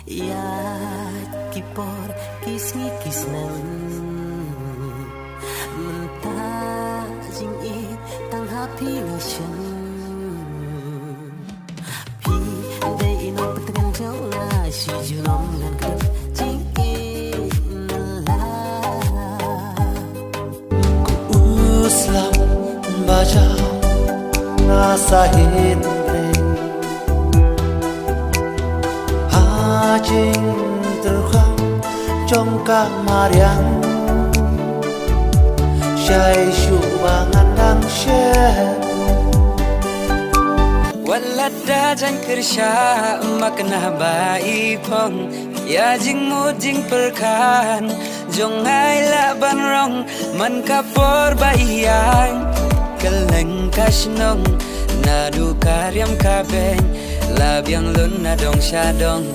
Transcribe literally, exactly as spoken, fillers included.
Ïa ki por ki sngi ki snem, mynta jingïeit tang ha phi la shem. Phi dei i nongpyntngen jong nga, shi junom ngan kren jingïeit na la. Ku u slam ba jam nga sa hynrei ha jingtyrkhong jong ka mariang. Shai shuh ba ngan dang shet. Wat la da jan kyrsha ma kane ba i phong, ïa jingmut jingpyrkhat jong nga i lah ban rong man ka por ba i ïaid. Kylleng ka shnong naduh ka riam ka beiñ, la biang lun na dong sha dong.